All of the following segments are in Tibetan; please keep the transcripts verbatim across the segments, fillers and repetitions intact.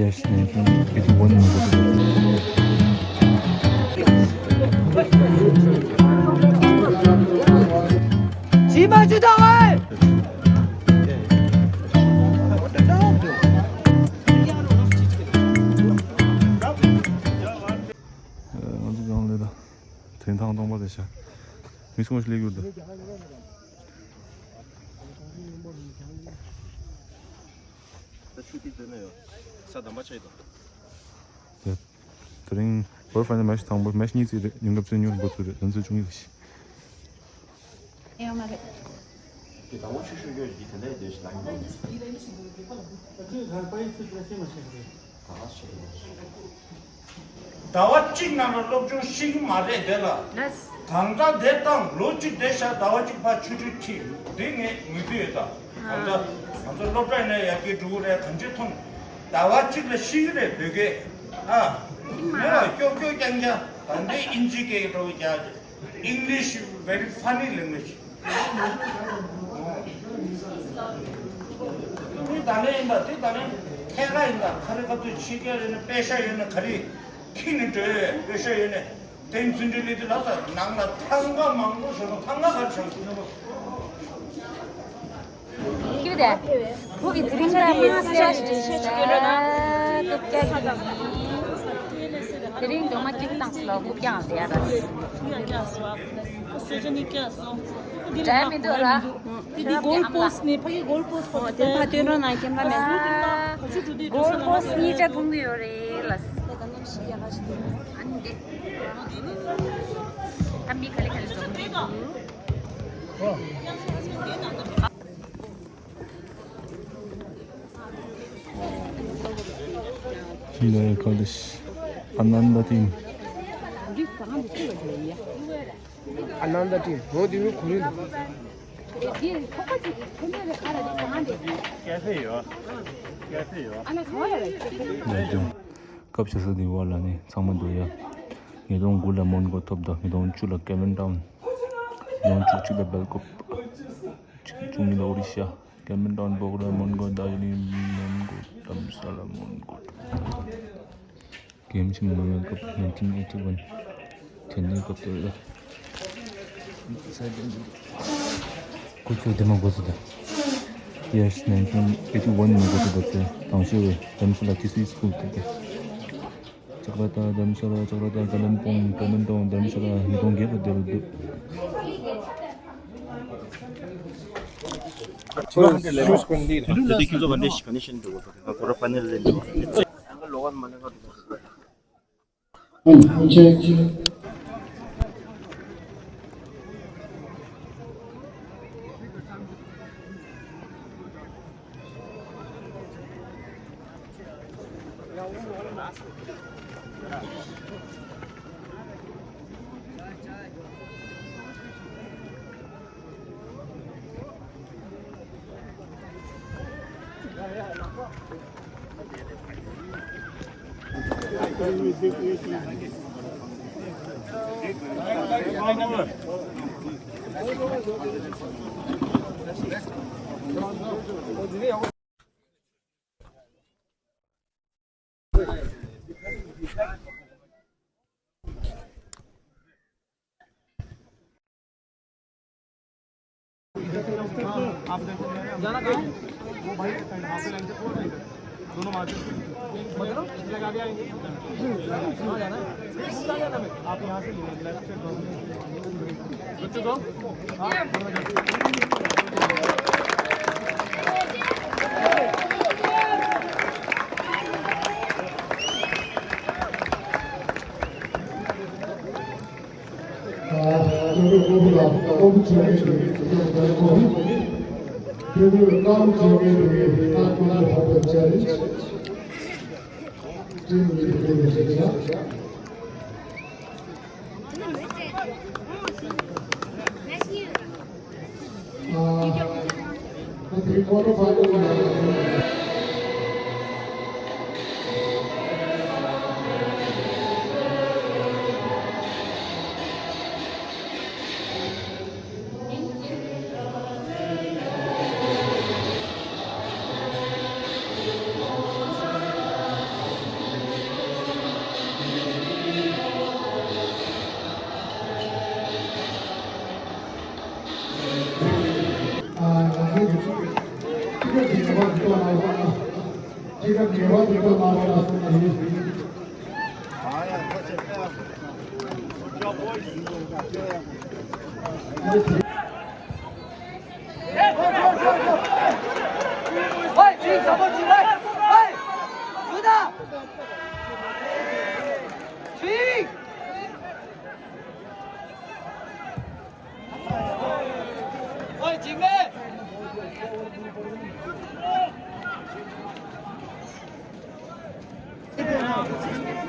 Yes, thank you. It's one minute. ཇི་མ་ཇི་ལྟར་ཝེ། ང་ཚོ་གང་ལས་ད་དོན་ཐང་སྟོང་པ་དེ་ཤ་མི་སོང་ཞིག་ལས་གྱུར་འདུག་ད་ཆུ་ཏི་དོན་ན་ཡོད། ས་དམ་པ་ཆགས་ཡོད་དོ། དེ་རིང་ཀོ་ཊར་ཕའི་ནལ་མེ་ཆི་དང་པོ་མེ་ཆི་གཉིས་རྩིས་རེད། ཉུང་གབ་རྩིས་ཉུང་འགོ་ཚུགས་རེད། ལན་ཚོད་བཅུ་གཉིས་རེད། ཡོད་མ་རེད། དེ་ཟླ་བ་ཆུ་ཤུར་ཡོད་ཀྱི་དེ་འདྲའི་སྡོད་ཤི་ལ་ཡིན་པ། ཟླ་བ་གཅིག་ནང་ལ་སློབ་སྦྱོང་ཤེས་ཀྱི་མ་རེད་དེ་ལ། ལགས། གང་ལྟར་དེ་དང་ལོ་གཅིག་བསྡད་ཤག་ཟླ་བ་གཅིག་ཕར་ཆུ་ཆུ་ཁྲིད་འདི་ངས་ངུས་དུས་ཡོད་ད། གང་ལྟར་ང་ཚོ་སློབ་གྲྭ་ནས་ཡར་རྒྱས་འགྲོ་གི་རེད། གང་ཅི་མཐོང་། ཟླ་བ་གཅིག་ལ་ཤེས་ཀྱི་རེད་བོད་སྐད། ཨ། ཤེས་མ་མེད་པ་རེད། ཀྱོག་ཀྱོག་རྐྱང་རྐྱང་། ད་འདི་དབྱིན་ཇི་སྐད་འགྲོ་རྒྱག English very funny language། འདི་ད་ལན་ཡིན་ད། འདི་ད་ལན་ཐད་ཀ་ཡིན་ད། ཁ་རི་ཁ་ཐུག་ཕྱི་རྒྱལ་ཡོད་ན་པེ་ཤ་ཡོད་ན་ག་རི་ཁྱི་ནི་འགྲོ་ཡོད། པེ་ཤ་ཡོད་ན་དེང་ཚུན་ཆད་ལི་དུ་ལ་ས་ནང་ལ་ཐང་ག་མང་པོ་ཞོ་ན་ཐང་ག་ག་རི་ཆང་ཁྱི་ནི་པོ། ཁྱི་དེ་བུ་གི་དེ་རིང་ད་མ་ས་ཞིག་ཞིག་ཞིག་ཡོད་ན་ཀུབ་ཀྱ་ཀྱི་དེ་རིང་འདོ་མ་ཀྱི་བཏང་སློ་ཀུབ་ཀྱ་ཟེར་ཡ་ར། ཀུབ་ཀྱ་སོ། སོ་ཇ་ནི་ཀྱ་སོ། འདྲ་མི་འདུག་ར། དེ་དེ་གོལ་པོ་སི་ནི་ཕ་གི་གོལ་པོ་སི་པོ་དེ་ཕ་དོན་རོ་ན་ཀེམ་ར་མེན། གོལ་པོ་སི་གཉིས་ཆ་མཐོང་གི་ཡོད་རེད་ལ། ཨ་ནི་དེ། ད་མི་ག་ལེ་ག་ལེ་འཛོམས་གི་འདུག་ལས་ཀ་ལས། ཨ་ནན་ད་ཏིང་། ཨ་ནན་ད་ཏིང་། འོ་དེ་ནི་གོ་རིན། ལས་དོན། སྐབས་ཆ་ས་དེ་བ་ལ་ནི་ཚང་མ་འདུག་ཡ། ཉིས་སྟོང་དགུ་ལ་མོན་གྷོ་ཐོབ་དོ། ཉིས་སྟོང་བཅུ་ལ་ཀེམ་ཌན་ཊའུན། ཉིས་སྟོང་བཅུ་གཅིག་ལ་སྦེལ་ཀོབ། བཅུ་གཉིས་ལ་ཨོ་རི་ཤ། ཀེམ་ཌན་ཊའུན། སྦོག་ར། མོན་གྷོ། དར་ཇི་ལིང་། མོན་གྷོ། དྷ་རམ་ས་ལ། མོན་གྷོ། ཀེམ་ཆེན་མོ་ཡང་སྐབས་nineteen eighty one། དེ་ནས་སྐབས་དེར་ལ་ཁོ་ཚོས་དེ་མ་འགོ་ཚུགས་ད། Yes, nineteen eighty one ནས་འགོ་ཚུགས་པ་དེ་དང་ཤོས་བས་དྷ་རམ་ས་ལ་ཊི་སི་སི་སྐུལ་དེ་དེ། ཅག་ར་ཏ། དྷ་རམ་ས་ལ། ཅག་ར་ཏ། ཀ་ལམ་པོང་། ཀེམ་ཌན་ཊའུན། དྷ་རམ་ས་ལ། ཉིས་སྟོང་བརྒྱད་པ་དེ་རུ་འདུག་དེ་དེ་ཁྱོད་ཚོ་ག་འདྲས་ཤིག་ག་ནས་ཤེས་འདུག་གོ་ད་ཁོ་ར་ཕ་ནེལ་ལས་འདུག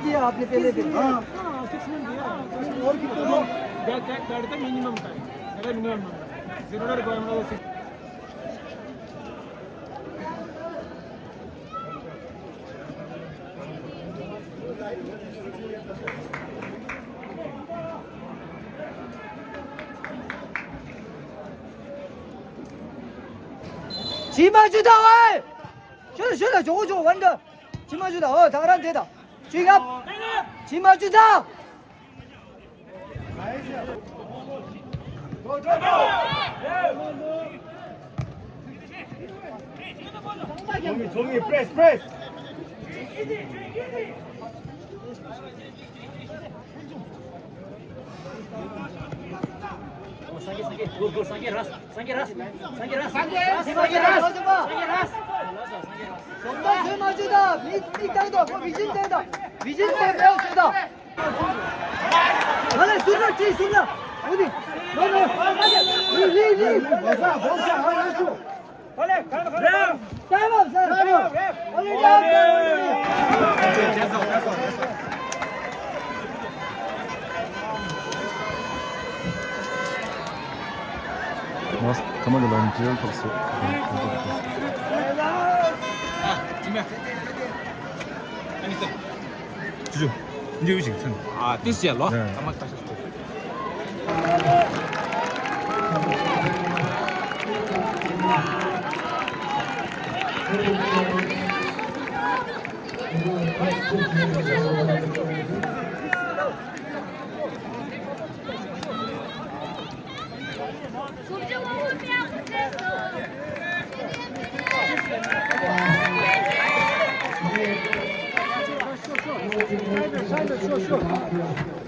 दिया आपने पहले भी। हाँ। हाँ, सिक्स मंथ दिया। और कितना दो? That, that, that is the minimum time. That is minimum number. Zero dollar government वाला सिक्स। ཇི་མ་ཇི་ད་ཝེ། ཤོད་ཤོད་ད་ཇོ་ཇོ་ཝན་ད། ཇི་མ་ཇི་ད་ཨོ་ད་རང་དེ་ད། ཇི་ཡབ། ཇི་མ་ཇི་ད། ཚོགས་མི་ཚོགས་མི་པྲེས་པྲེས། སངས་རྒྱས་སངས་རྒྱས་གུར་གུར་སངས་རྒྱས་རས། སངས་རྒྱས་རས། སངས་རྒྱས་རས། སངས་རྒྱས་རས། སངས་རྒྱས་རས། སངས་རྒྱས་རས། སོང་ད་ཟོས་མ་བཅུག་ད། མིག་མིག་བལྟས་ད། ཁོ་བི་ཞིན་བལྟས་ད། བི་ཞིན་བལྟས་ད་ཟོས་ད། ཧ་ལས་སུ་ར་ཅི་སུ་ར། འོ་ནི། ནོ་ནོ། ལི་ལི་ལི། བོ་ས་བོ་ས་ཧ་ལས་སུ། ཧ་ལས་ཁ་ཁ་ཁ། ཊའིམ་ཨབ་སར། ཊའིམ་ཨབ། ཨོ་ནི་ཊའིམ་ཨབ། Come on, the line, jail for so. ཅུ་ཅུ། འདི་ཡོད་ཅིག་ཚང་། ཨ་ཏིས་ཡ་ལོ། ཨ་མ་ཀ་ཤ་སྟོ།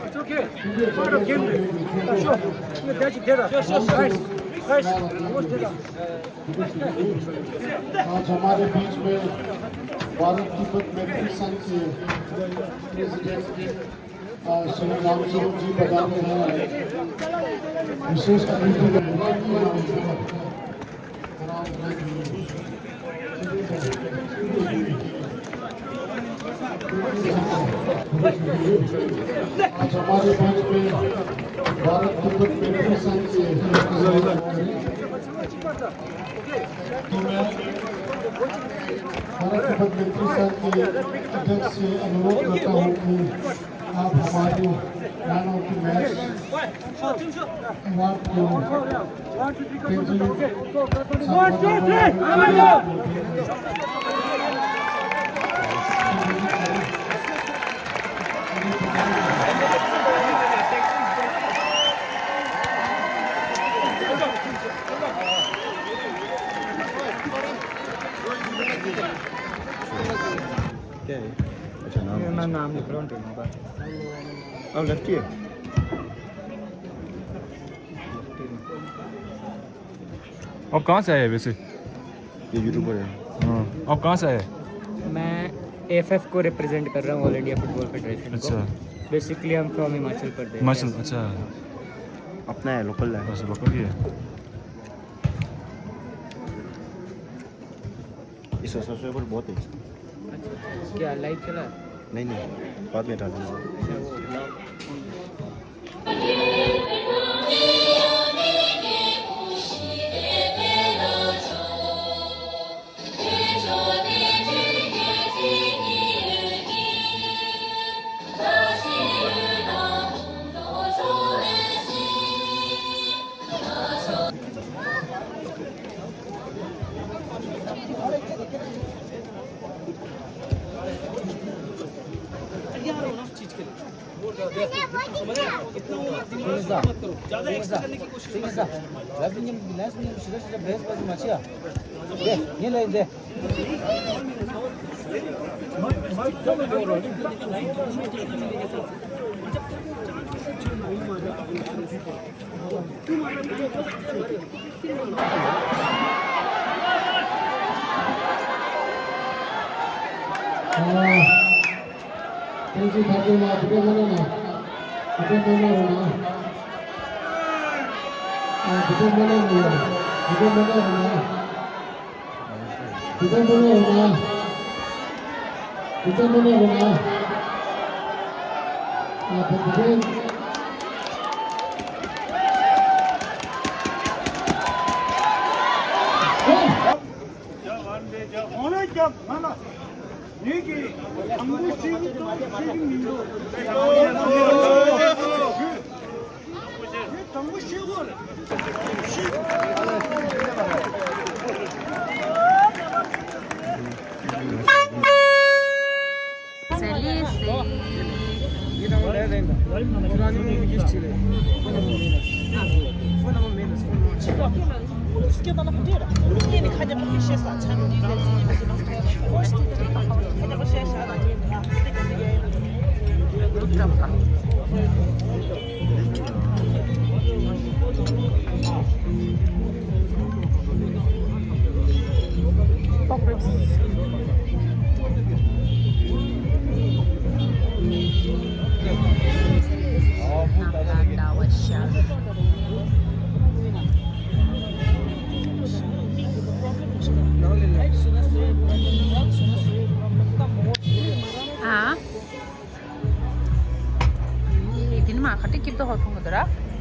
It's okay. Part of game. Sure. Sure. Nice. Nice. आज हमारे बीच में भारत तिब्बत मैत्री संघ के प्रेसिडेंट श्री रामचंद्र जी पधारे हैं। विशेष अतिथि का आज हमारे बीच में भारत तिब्बत मैत्री संघ के भारत तिब्बत मैत्री संघ के अध्यक्ष से अनुरोध करता हूँ कि आप हमारे man of the match award को तेजी से क्या है? अच्छा, नाम। मेरा नाम, नाम लिख रहा हूँ, टेबल पर। अब लेफ्ट ही है। आप कहाँ से आए हैं वैसे? ये यूट्यूबर है। हाँ, आप कहाँ से आए हैं? मैं एएफएफ को रिप्रेजेंट कर रहा हूँ, ऑल इंडिया फुटबॉल फेडरेशन को। अच्छा। Basically, I'm from हिमाचल प्रदेश। हिमाचल, अच्छा। अपना है, लोकल है। अच्छा, लोकल ही है। इस सब्सक्राइबर बहुत है। अच्छा, अच्छा। क्या लाइव चला? नहीं, नहीं, बाद में डालूंगा। अच्छा, वो ब्लॉग। ཨ། ཐེངས་གཅིག་ཐག་གཅོད་ལ་དེ་འདྲ་མ་གནང་ན། དེ་འདྲ་མ་གནང་རོགས་གནང་། ཨ། དེ་འདྲ་མ་གནང་རོགས་གནང་། དེ་འདྲ་མ་གནང་རོགས་གནང་། དེ་འདྲ་མ་གནང་རོགས་གནང་། དེ་འདྲ་མ་གནང་རོགས་གནང་། ཨ། དེ་འདྲ། ཨོ། ང་ལ་རྒྱབ། ང་ལ། ངེད་ཀྱིས་དང་པོ་ཤེས་ཀྱི་འདུག་ཤེས་ཀྱི་མི་འདུག་ངས་དང་པོ་ཤེས་དགོས་རེད། ཨ། དེ་ནི་མ་ག་ཏི་ཀིབ་ཏོ་ཧོ་ཐུང་གི་འདུག་ར།